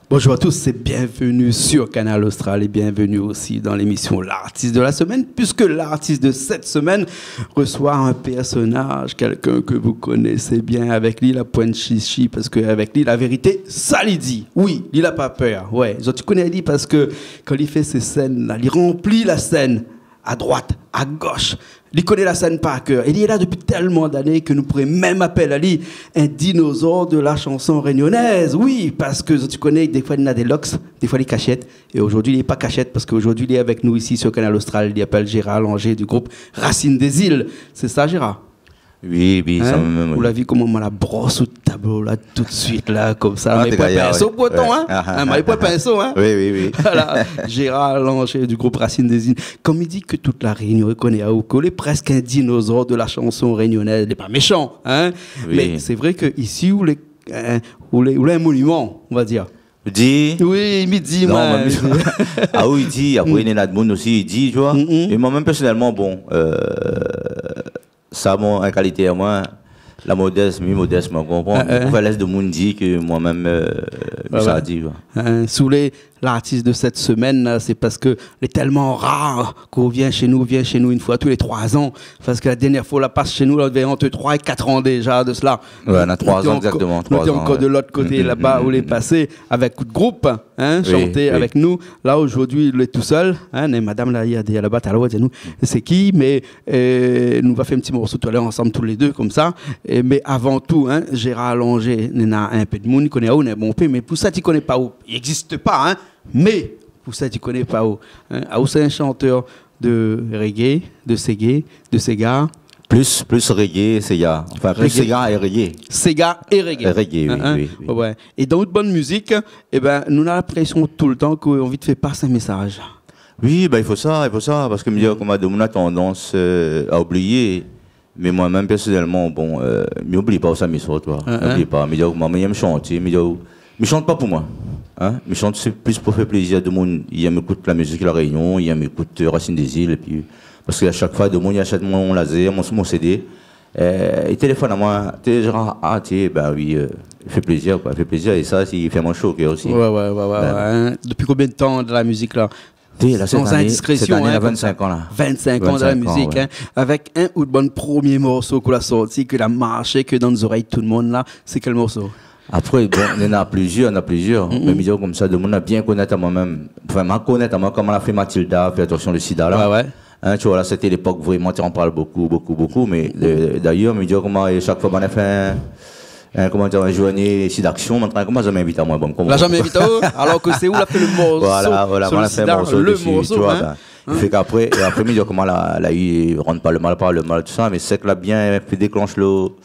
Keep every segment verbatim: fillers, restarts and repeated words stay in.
Bonjour à tous et bienvenue sur Kanal Austral et bienvenue aussi dans l'émission L'artiste de la semaine, puisque l'artiste de cette semaine reçoit un personnage, quelqu'un que vous connaissez bien, avèk li la poin chichi, parske avèk li la vérité sa li di. Oui, li la pa pèr. Oué, zot i koné li parske kan li fé sé sèn la, li ranpli la sèn. A droit, a gosh. Li koné la sèn par kèr. É li lé la dopi tèlman d'ané ke nou pouré mèm apèl ali in dinozor de la chanson rényonèz. Oui, parske zot i koné, défoi li na dé loks, défoi li kashèt. É zordi li lé pa kashèt parske zordi li lé avèk nou isi sur Kanal Austral. Li apèl Gérard Langer du group Racine des Îles. Sé sa, Gérard ? Oui, oui, sa mèm, oui. Ou la vi koman moin la bros out tablo la, tout suit la, konmsa. Ah, mé té poin gayar, pèso, oui, pourtan, hein. Ah, ah, ah, mé poin pèso, hein. Oui, oui, oui. Voilà, Gérard Langer du group Racine des Îles. Kom i di ke tout La Rényon i koné aou, ke ou lé prèsk in dinozor de la chanson rényonèz, lé pa méshan, hein. Oui. Mé sé vré ke isi ou lé, euh, ou lé, ou lé in moniman, on va dir. Di. Oui, mi di, non, moin, mé mi, ah oui, di. Apré, néna d'moun osi i di, tu vois. Mm, mm. É moin mèm, pèrsonèlman, bon, euh, sa, mon, in kalité amoin, la modès, mi modès, moin, ou konpran. Ah, ah. Pou fé lès domoun di ke moin mèm, euh, mi sa di, oué. Hein, si ou lé l'artiste de cette semaine la, sé parske lé tèlman rar ke ou vien shé nou, vien shé nou in foi tou lé troi zan. Parske la dèrnièr foi ou la pas shé nou la, ou lavé ant troi é kat an déza de sela. Oué, na troi zan égzaktoman, troi zan, oué. Nou té ankor de lot koté laba, ou lé pasé avèk out group, hein, shanté avèk nou. Oui, oui. La, zordi, li lé tousèl, hein, mé madam la, li lé dèrièr laba, talèr, ou va di anou sé ki, mé, euh, nou va fé in ti morso talèr ansanm tou lé dé, konmsa. É, mé avan tou, hein, Gérard Langer, néna in pé d'moun i koné aou, néna bonpé, mé pou sak i koné pa ou, i égzis pa, hein. Mé pou sak i koné pa ou, hein, aou sé in shantèr de reggae, de séga, de séga. Plis, plis reggae, séga. Anfin, plis séga é reggae. Séga é reggae. É reggae, oui, oui, oui. Hein, hein. Oué, oué. É dan out bann mizik, ébin, nou na linprésion toultan ke ou anvi fé pas in mésaz. Oui, bin, i fo sa, i fo sa, parske mi di, koman, domoun na tandans, euh, a oublié. Mé moin mèm, pèrsonèlman, bon, euh, mi oubli pa ousa mi sort, koi. Hein, hein. Mi oubli pa, mi di, moin, mi yèm shanté, mi di, mi shant pa pou moin, hein. Mi shant, sé plis pou fé plézir a domoun. I yèm ékout la mizik La Rényon, i yèm ékout, euh, Racine des Îles, épi, parske a shak foi, domoun i ashèt mon lazèr, mon, mon CD, euh, i téléfone amoin, té, Gérard, ah, té, bin oui, euh, i fé plézir, koi, i fé plézir, é sa, i fé amoin sho o kèr osi. Oué, oué, oué, oué, hein. Dopi konbien d'tan dan la mizik la ? Té, la, sèt ané, sèt ané, la, vingt-cinq ans. San indiskrésion, hein, konmsa. Vingt-cinq ans dan la mizik, hein. Vingt-cinq ans, oué. Avèk inn out bann promié morso ke ou la sorti, ke la marshé, ke dan zorèy tout domoun la, sé kèl morso ? Apré, bon, néna plizièr, néna plizièr. Mm, mm. Mé mi di aou konmsa, domoun la bien konèt amoin mèm. Anfin, ma konèt amoin, koman la fé Mathilda, fé Attention le sida la. Oué, oué. Hein, tu vois, la, sété lépok vréman té i anparl bonpé, bonpé, bonpé, mé, euh, d'ayèr, mi di aou, koman, é shak foi, banna la fé in, in, koman dir, in journé sida aksion, mé koman la zamé invit amoin, bon, koman... La zamé invit aou, alor ke sé ou la fé le morso, voilà, voilà, sur le sida, moin la fé in morso dési, tu vois, hein. Hein ? I fé ke apré, é apré, mi di aou, koman la, la, i rant pa le mal par le mal, tousa, mé sak la bien fé déklansh le,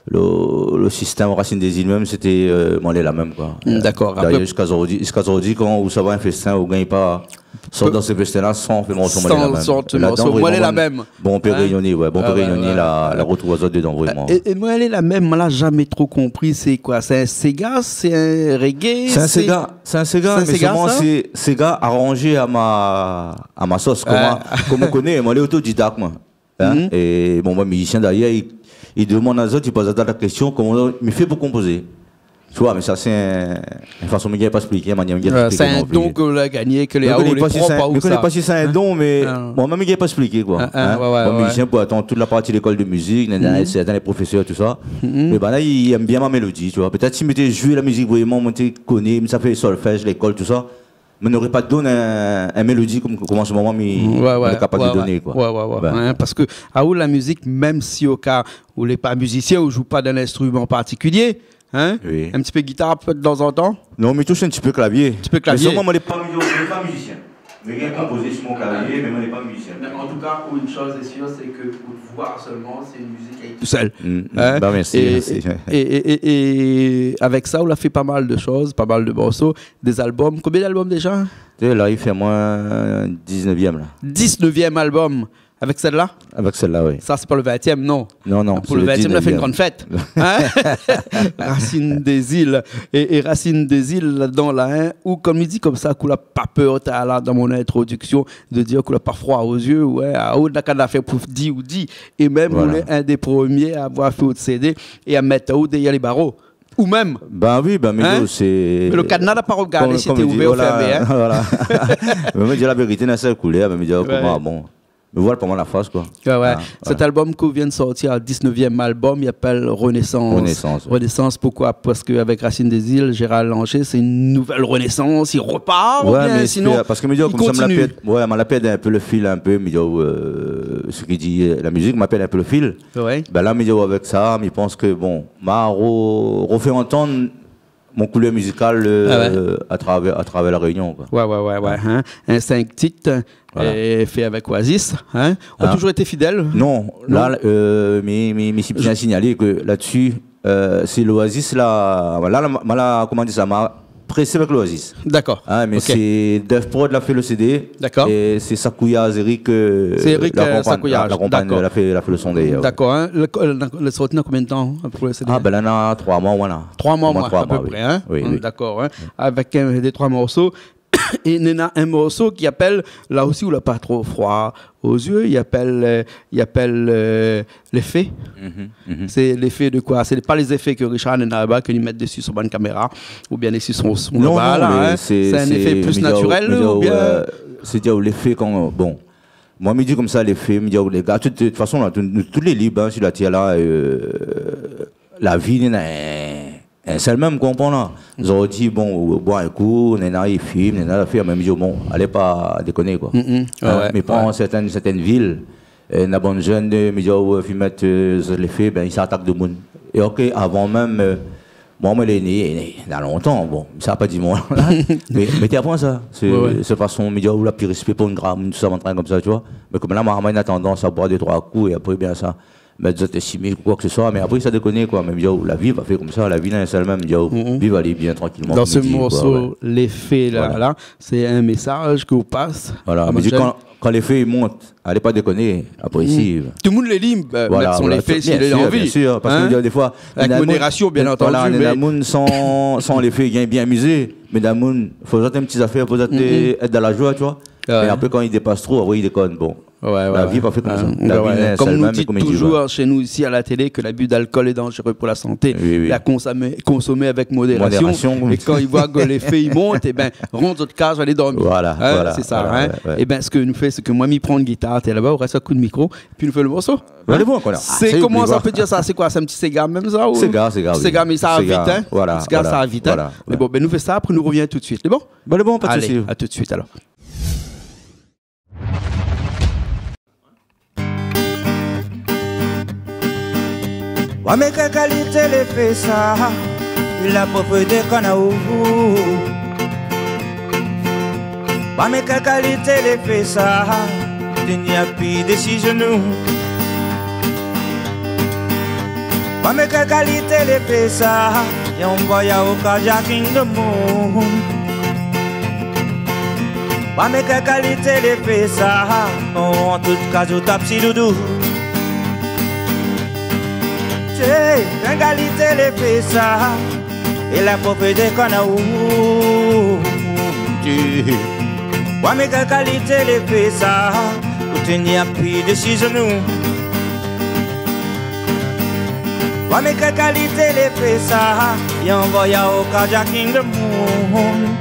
le, le sistèm Racine des Îles mèm, sété, euh, Moin lé la mèm, koi. Mm, dakor. D'ayèr, ziska zordi, ziska zordi, kan ou sava in féstin, ou gingn pa sort dan se féstin la san fé morso Moin lé la mèm. San sort morso Moin lé la mèm. Bonpé rényoné, oué, bonpé rényoné la, la rotrouv azot dedan, vréman. É, é Moin lé la mèm, moin la zamé tro konpri, sé koi ? Sé in séga, sé in reggae, sé in séga, sé in séga, mé solman sé séga aranzé a ma, a ma sos, koman, kom ou koné, moin lé otodidak, moin. Hein ? Mhm. É bon, moin, mizisien d'ayèr, i, i demann azot, i poz azot la késtion, koman mi fé pou konpozé ? Tu vois, mé sa, sé in, in fason, mi gingn pa èkspliké, manièr mi gingn pa èkspliké non pli. Sé in don ke ou la gingné, ke lé aou, lé prop aou sa. Mi koné pa si sé in don, mé moin mèm, mi gingn pa èkspliké, koi. Hein ? Hein, oué, oué, oué. Moin, mizisien, pou atann tout la parti lékol de mizik, néna, néna sèrtin, lé profésèr, tousa. Mhm. Mé banna, i, i èm bien ma mélodi, tu vois. Pétèt si mi té zoué la mizik vréman, moin té koné, mi té fé solfèz, lékol, tousa, mi noré pa donn in, in mélodi kom, kom an se moman mi, mi lé kapab de doné, koi. Oué, oué, oué. Hein, parske, aou, la mizik, mèm si o ka ou lé pa mizisien, ou zoué pa d'in instriman partikilié, hein ? Oui. In ti pé gitar, pétèt, tanzantan ? Non, mi toush in ti pé klavié. In ti pé klavié. Mé solman, moin lé pa, moin lé pa mizisien. Mi gingn konpozé si mon klavié, mé moin lé pa mizisien. Mé an tou ka, in shoz lé sir, sé ke out voi solman, sé in mizik a li tousèl. Mm, mm. Hein ? Bin, mèrsi, mèrsi. É, é, é, é avèk sa, ou la fé pa mal de shoz, pa mal de morso, dé albom. Konbien d'albom déza ? Té, la, i fé amoin diznèvièm, la. Diznèvièm albom. Avèk sèl-la ? Avèk sèl-la, oui. Sa, sé pa le vintièm, non. Non, non, pou le vintièm, nou la fé in gran fèt. Hein ? Racine des Îles. É, é Racine des Îles, ladan la, hein, ou konm mi di konmsa, k'ou la pa pèr, talèr dan mon introdiksion, de dir k'ou la pa froi o zié, ou, hein, a, ou na kan afèr pou di, ou di. É mèm, ou lé inn dé promié a avoir fé out CD é a mèt aou dèrièr lé baro. Ou mèm. Ben oui, ben, mi di aou, sé... Mé le kadna la pa regardé si té ouvèr ou fèrmé, hein. Voilà. Mé mi di la vérité, na sèl koulèr, mé mi di aou, koman, bon. Mé voilà, pa mal la fas, koi. Ouais, ouais. Sèt album k'ou vien de sortir, le dix-neuvième album, i apèl Renaissance. Renaissance, ouais. Renaissance, poukoi ? Parske avèk Racine des Îles, Gérard Langer, sé in nouvèl renésans, i repar, oubien sinon, parske mi di aou, konmsa, ma la pèrd, ouais, ma la pèrd in pé le fil, in pé, mi di aou, euh, sak i di, euh, la mizik, ma la pèrd in pé le fil. Ouais. Ben la, mi di aou, avèk sa, mi pans ke, bon, ma re-, refé antann mon koulèr mizikal, euh, atravèr, atravèr La Rényon, koi. Ouais, ouais, ouais, ouais, hein. In sink tit, euh, fé avèk Oasis, hein. Ou la touzour été fidèl ? Non, la, euh, mi, mi, mi, mi tien a signalé ke la-dsi, euh, sé l'Oasis la, la, la, ma la, koman di sa, ma présé avèk l'Oasis. Dakor. Hein, mé sé Def Prod la fé le CD. Dakor. É sé Sakouyaz Eric, euh, la konpagn, la konpagn la fé, la fé le son dèrièr. Dakor, hein. Le, le, le sorti dan konbien de tan pou le CD ? Ah, ben la, na troi moi, voilà. Troi moi, a pé pré, hein. Oui, oui. Dakor, hein. Avèk, euh, dé troi morso. É néna in morso ki apèl, la osi, ou la pa tro froi o zié, i apèl, euh, i apèl, euh, L'effet. Mhm, mhm. Sé l'effet de koi ? Sé pa lé zéfé ke Richard néna laba, ke li mèt dési son bann kaméra, oubien dési son, son... Non, laba, non, la, mé hein. Sé, sé in éfé pli natirèl, mi di aou, oubien, euh, sé di aou l'effet kan, bon, moin, mi di konmsa, l'effet, mi di aou, lé gars, tout, de tout fason, la, tout, nou tout lé lib, hein, si la tèr la, euh, la vi, néna in, in sèl mèm, konpran la. Zordi, bon, ou boir in kou, néna i fim, néna i fim, mé mi di, bon, alé pa dékoné, koi. Mm, mm. Ouais, ouais, mé pran sèrtin, sèrtin vil, euh, na bann jenn, euh, mi di aou, euh, fim mèt, euh, zot l'effet, ben, i sa atak demoun. É OK, avan mèm, euh, moin, moin lé né, né, na lontan, bon, sa pa di moin la. Mé, mé té aprann sa. Sé, sé fason, mi di aou, la pli rèspé pou in gramoun, tousa, bann trin konmsa, tu vois. Mé konm la, moin, moin na tandans a boir dé, troi kou, é apré, bien sa, mèt zot simiz ou koi ke se soi, mé apré sa dékoné, koi. Mé mi di aou, la vi pa fé konmsa, la vi na in sèl mèm, mi di aou, viv, alé bien, trankilman, konm i di, koi, ouais. Dan se morso, l'effet la, la, sé in mésaz ke ou pas. Voilà, mé mi di, kan, kan l'effet i mont, alé pa dékoné, apré si. Tout le moun lé lib, euh, mèt son l'effet si li anvi. Bien sir, bien sir, parske mi di aou, défoi, avèk modérasion, bien antandu, voilà, mé néna moun san, san l'effet, i gingn bien amizé, mé néna moun, fo zot in ti zafèr, fo zot èt dan la joi, tu vois. Ouais. Mé apré, kan i dépas tro, apré, i dékone, bon. Ouais, ouais, ouais. La vi pa fé konmsa. La vi, ouais, sé konm nou di touzour shé nou isi a la télé ke l'abus d'alcool est dangereux pour la santé. Oui, oui. La konsomé, konsomé avèk modérasion. Modérasion. É kan i voi ke l'effet i mont, é ben, rant zot kaz, alé dormi. Voilà, voilà, sé sa, hein. Ouais, ouais. É ben, sak nou fé, sé ke moin, mi pran in gitar, té laba, ou rès in kou d'mikro, pi nou fé le morso. Alé, bon, voilà. Sé, koman sa, ou pé dir sa, sé koi, sé in ti séga mèm sa, ou ? Séga, séga, oui. Séga, mé sa va vit, hein. Voilà, voilà. Séga, sa va vit, hein. Voilà, voilà. Mé bon, ben, nou fé sa, apré nou revien tout de suit. Sé bon ? Alé, bon, pa de sousi. Alé, à tout de suite, alors. Wa mé kèl kalité l'effet sa, la pwop dé kanaou. Wa mé kèl kalité l'effet sa, té na pi dési jenou. Wa mé kèl kalité l'effet sa, i anvoy aou carjacking demoun. Wa mé kèl kalité l'effet sa, an tout ka ou tap si doudou. Sé kèl kalité l'effet sa, é la pwop dé kanaou. Wa mé kèl kalité l'effet sa, ou té na pi dési jenou. Wa mé kèl kalité l'effet sa, i anvoy aou carjacking demoun.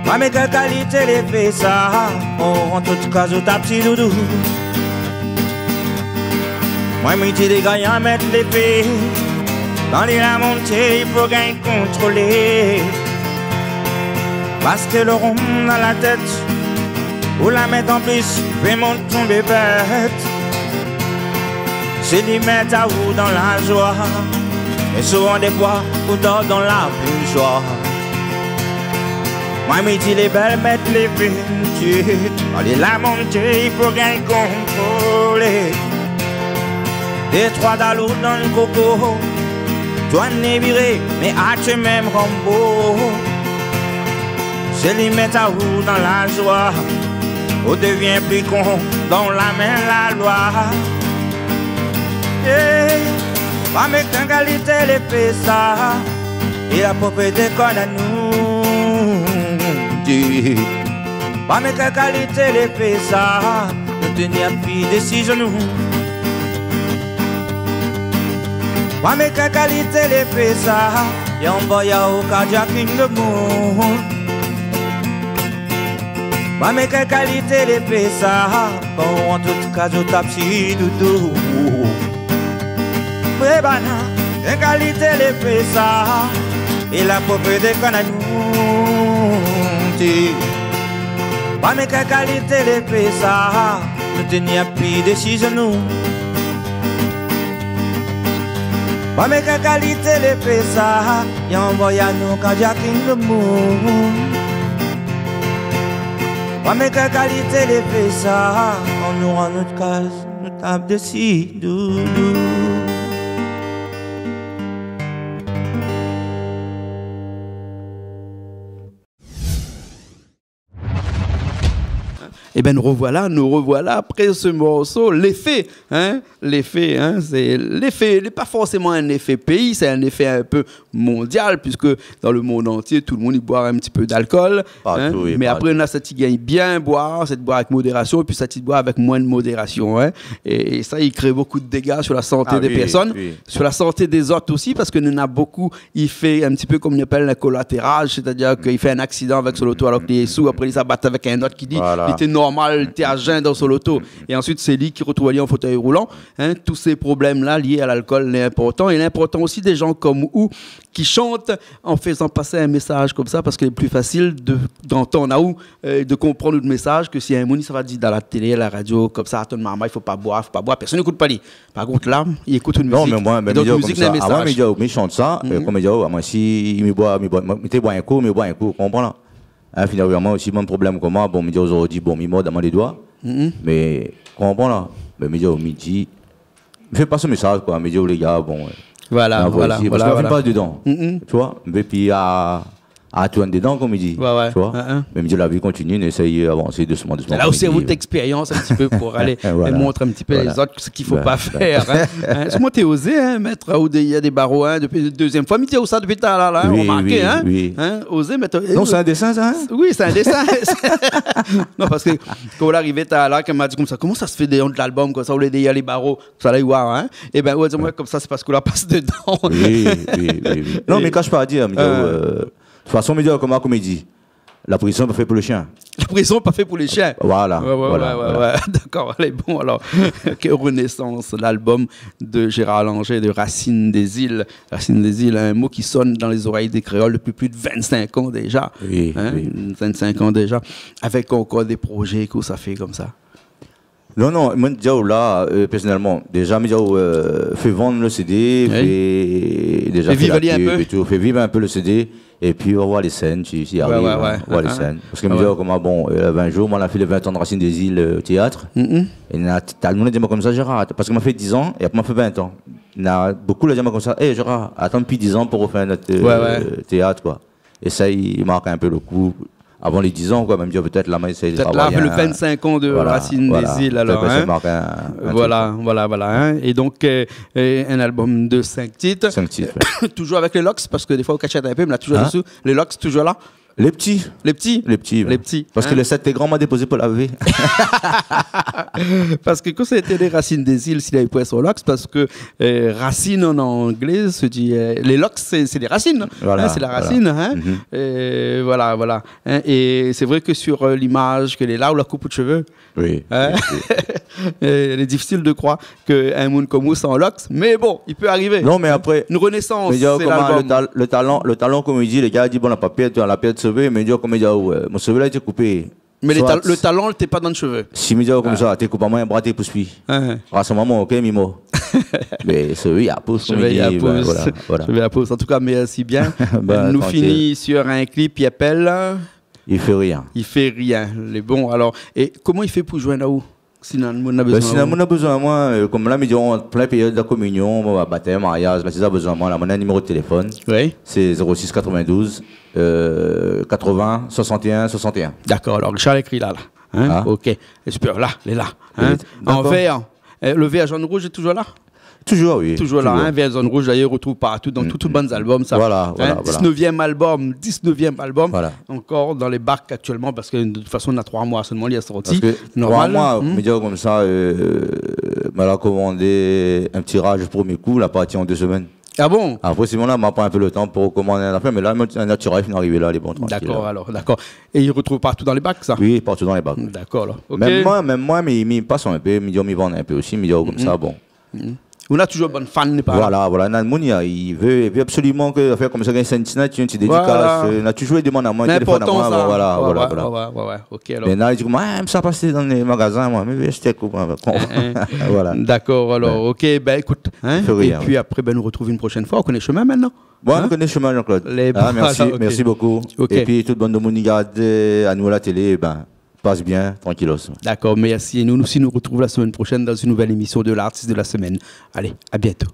Wa mé kèl kalité l'effet sa, an tout ka ou tap si doudou. Moin mi di lé gars i mèt l'effet, kan li la monté, i fo gingn kontrolé. Parske le rom dan la tèt, ou la mèt an plis, fé mont tonbé bèt. Sé li mèt aou dan la joi, mé souvan défoi ou dor dan la pli joi. Moin mi di lé bèl mèt l'effet, kan li la monté, i fo gingn kontrolé. Dé troi dalou dan koko, dwat viré, mé atyé mèm Rambo. Sé li mèt aou dan la joi, Ou devien pli kon dan la min la loi. Eh, pa mèt in kalité lé fé sa. É la pov dékone anou. Di, pa mèt in kalité lé fé sa. Nou té ni api dési zénou. Pa mèt in kalité lé fé sa. Yé anvoy aou kardiak in domoun. Pa mèt in kalité lé fé sa. Bon, an tout ka, zot i tap si doudou. Wi, banna, in kalité lé fé sa. É la pov dékone anou. Di, pa mèt in kalité lé fé sa. Nou té ni api dési zénou. Pa mèt in kalité lé fé sa. Yé anvoy anou kardiak in domoun. Pa mèt in kalité lé fé sa. An nou, an nout kaz, nou tap dési doudou. Eh ben, nous revoilà, nous revoilà après ce morceau, L'Effet, hein, L'Effet, hein, c'est l'effet, lé pa forséman in éfé péi, sé in éfé in pé mondial, puisque dans le monde entier, tout le monde i boir un petit peu d'alcool, hein, mais après, on a cette qui gagne bien boire, cette boire avec modération, et puis cette qui boit avec moins de modération, hein, et, et ça, il crée beaucoup de dégâts sur la santé des personnes, sur la santé des autres aussi, parce que nous, on a beaucoup i fé in ti pé kom i apèl in kolatéral, sétadir ke li fé in aksidan avèk son loto alor ke li lé sou, apré li sa bat avèk in ot ki di li té normal, li té a zin dan son loto. É ansuit, sé li ki rotrouv ali an fotèy roulan. Hein, tout sé problèm-la lié a lalkol, lé inportan. É lé inportan osi dé jan kom ou ki shant an fézan pasé in mésaz komsa, parske lé pli fasil de, d'antann aou, euh, de konprann out mésaz ke si in moun i sava di dan la télé, la radio, komsa, atann, momon, i fo pa boir, fo pa boir, pèrsone i ékout pa li. Par kont la, i ékout in mizik. Non, mé moin, mé é dan mi di aou mizik, komsa, na in mésaz. Moin, mi di aou, mi shant sa, euh, kom mi di aou, moin, si mi boir, mi boir, mi té boir in kou, mi boir in kou, konpran la. Hein, finalement, moin osi, mon problèm koman, bon, mi di aou zordi, bon, mi mor dan mon lé doi. Mé, konpran la. Mé mi di aou, mi di, mi fé pas mésaz, koi, mi di aou, lé gars, bon, euh, voilà, voilà, parske la vi pass dedan. Tu vois, mé pi a, a tourn dedan, kom i di. Ouais, ouais. Tu vois ? Mé mi di, la vi i kontinié, nou éséy avansé dousman, dousman. La osi, kom i di, avèk l'expérience in ti pé pou alé montr in ti pé lé zot sak i fo pa fèr, hein. Hein, sé moin té ozé, hein, mèt aou dèrièr dé baro, hein, dopi la dézièm foi. Mi di aou sa dopi talèr la, hein, romarké, hein. Ozé mèt, non, sé in désin, sa, hein ? Oui, sé in désin. Non, parske kan ou la arivé talèr la, kan ma di komsa, koman sa sé fé dèrièr out album, komsa, ou lé dèrièr lé baro, sa la, i oi, hein. É ben, ou va di amoin komsa, sé parske ou la pas dedan. Oui, oui, oui, oui. Non, mé kash pa, di, hein, mi di aou, euh, de tout fason, mi di aou, koman, kom i di, la prizon pa fé pou lé shien. La prizon pa fé pou lé shien. Voilà, ouais, ouais, voilà, ouais, voilà. D'accord, alé, bon, alors, que renaissance, l'album de Gérard Langer, de Racine des Îles. Racine des Îles, un mot qui sonne dans les oreilles des créoles depuis plus de vingt-cinq ans déjà. Oui, hein, oui. Vingt-cinq ans déjà. Avec encore des projets, kosa ou fé komsa ? Non, non, moin, mi di aou la, euh, pèrsonèlman, déza, mi di aou, euh, fé vann le CD, fé, déza fé la pub é tout, fé viv in pé le CD, épi va voir lé sèn, si, si i ariv, va voir lé sèn. Parske mi di aou, koman, bon, euh, vingt jours, moin la fé lé vingt an de Racine des Îles, euh, téat. É na, talman moun la di amoin komsa, Gérard, parske moin la fé dizan, é apré moin la fé vingt an. Na bonpé la di amoin komsa, « Eh, Gérard, atann pi dizan pou rofé nout, euh, téat, koi. » É sa i mark in pé le kou. Avan lé dizan, koi, mèm di, pétèt la, moin la éséy de travay. Pétèt la, le vingt-cinq ans de Racine des Îles, alors, hein. Voilà, voilà, voilà, hein. Et donc, euh, euh, un album de cinq titres. Cinq titres, ouais. Toujours avec les Lox, parske défoi ou kashièt in pé, mé la, toujours dessous. Les Lox, toujours là. Lé pti. Lé pti. Lé pti, ouais. Lé pti, hein. Parske le sèt té gran, moin la dépozé pou lavé. Parske kan sété lé Racine des Îles, si lavé poin son Lox, parske euh, racine en anglais, se dit, euh, les locks, c'est, c'est des racines, hein, c'est la racine, hein. Voilà, voilà. Euh, voilà, voilà. Hein, et c'est vrai que sur, euh, l'image que lé la, ou la koup out shové. Oui, oui, oui. Euh, il est difficile de croire qu'un moun comme vous sans locks, mais bon, il peut arriver. Non, mé apré, une renaissance, mé di aou, c'est koman, l'album. Le tal-, le talan, le talan, kom i di, lé gars i di, bon, la pa pèrd, la pèrd shové, mé di aou, kom i di aou, euh, mon shové la été koupé. Mé le tal-, le talan lété pa dan le shové. Si mi di aou komsa, té koup amoin in bra, té pous pi. Hein. Gras a momon, OK, mi mor. Mé shové i pous, kom i di, ben, voilà, voilà. Shové i pous. An tou ka, mèrsi bien. Ben, nou fini sur un clip i apèl I fé rien. I fé rien. Lé bon. Alors, é koman i fé pou zoinn aou ? Si na moun na bezoin aou. Ben, si na moun na bezoin amoin, euh, kom la, mi di aou, an plin périod de la communion, bon, ba, batèm, mariaz, la, si zot la bezoin amoin, la, mon niméro de téléfone, oui, sé zéro six quatre-vingt-douze, euh, quatre-vingts, soixante et un, soixante et un. Dakor, alor Richard la ékri la, la. Hein ? Ah. Ok. Espèr la, lé la. Hein ? Dakor. An vèr. Eh, le vèr, zone rouz lé toujour la ? Toujour, oui. Toujour la, hein, vèr, zone rouz, d'ailleurs, i retrouv partou dan tout, tout bann album, sa. Voilà, voilà. Hein, dix-neuvième album, dix-neuvième album. Voilà. Ankor dan lé bak aktièlman, parske de tout fason, na troi moi solman li la sorti. Parske troi moi, mi di aou konmsa, euh, ma la komandé in tiraj promié kou, la parti an dé semèn. Ah bon ? Apré, si mon la, ma pran in pé le tan pou komandé in afèr, mé la, in tiraj fine arivé la, lé bon, trankil. Dakor, alor, dakor. É i retrouv partou dan lé bak, sa ? Oui, partou dan lé bak. Dakor, alor. Ok. Mèm moin, mèm moin, mi, mi pas in pé, mi di, mi vann in pé osi, mi di, oh, konmsa, bon. Ou na toujour bann fan, lé pa la. Voilà, voilà. Na moun, i, i vé, i vé absoliman ke, afèr konmsa, gingn sign in ti, in ti dédikas, euh, na toujour i demann amoin, téléfone amoin, voilà, voilà, voilà. Mé lé inportan, sa. Ouais, ouais, ouais, ouais, ok, alor. Mé la, i di, ouais, mé sa pas dan lé magazin, moin, mé mi vé ashté in kou, moin. Voilà. Dakor, alor, ok, bin, ékout, hein, épi apré, bin, nou retrouv in proshèn foi, ou koné le shemin mintnan. Bon, nou koné le shemin, Jean-Claude. Lé bon, mèrsi, mèrsi bokou. Ok. Épi tout bann demoun i gard, euh, anou la télé, bin, pas bien, trankilos. Dakor, mèrsi. É nou, nou osi, nou retrouv la semèn proshèn dan in nouvèl émision de L'artiste de la semaine. Alé, à bientôt.